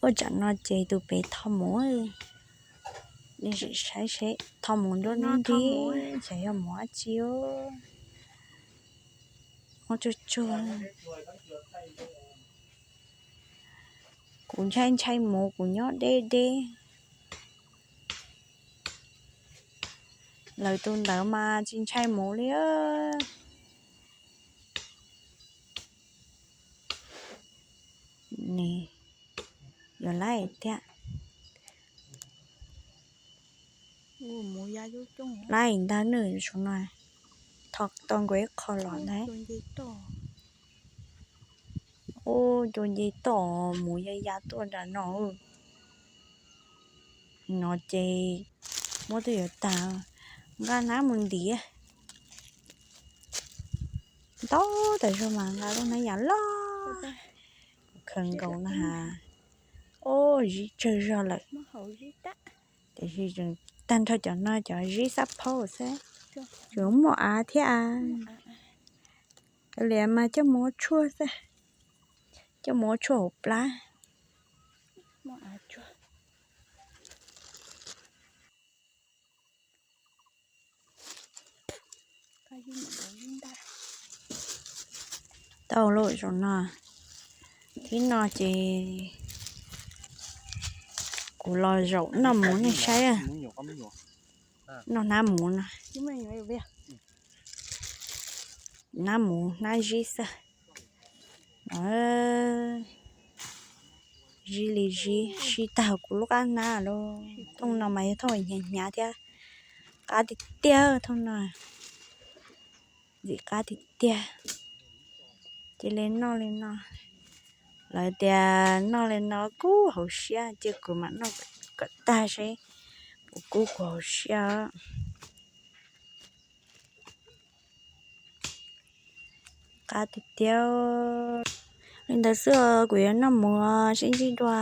Ua tsam no ces tus pem tho mus, nej sim saib seb tho mus nruab hnub nti, xyov yog mus dab tsi. Muab tsuag tsuag. Kuv ntshai ntshai mus, kuv nyob deb deb. Lawv tus ntawd mas tsis ntshai mus li. Nws yuav laij thiab. Laij ntag nws, tho tau nkaus ib qho los ntag. Ub, cua nce toj mus ya ya tuaj nram no. No ces muab twb yuav tag, nqa hnab mus ntiav. Ntau tas zog mas nqa lub hnab yam loj khaws nkaus no has. Ub, zib tsawg zog lawm. Tiam sis tseem tag nrho cov no cov zib xab phaub xwb, tseem muaj av thiab. Kav liam mas coj mus ua tshuaj xwb, coj mus ua tshuaj hauv plab. Tau lauj, zaum no, thib no ces kuv los zaum noj mus nej saib. Noj hnab mus no, hnab mus hnab zib xwb. Zib li zib, sib tag kuv lub qab hnab lauj. Thooj no mas yog thooj hnyav hnyav thiab, qab tiag tiag thooj no, ntxim qab tiag tiag. Cia li noj li no. Lawv tias noj li no kub hauv siab, cia kuv mam noj kom tag seb puas kub kuv hauv siab. Qab tiag tiag. Li ntawd xwb, kuv yuav noj mus, sib ntsib dua.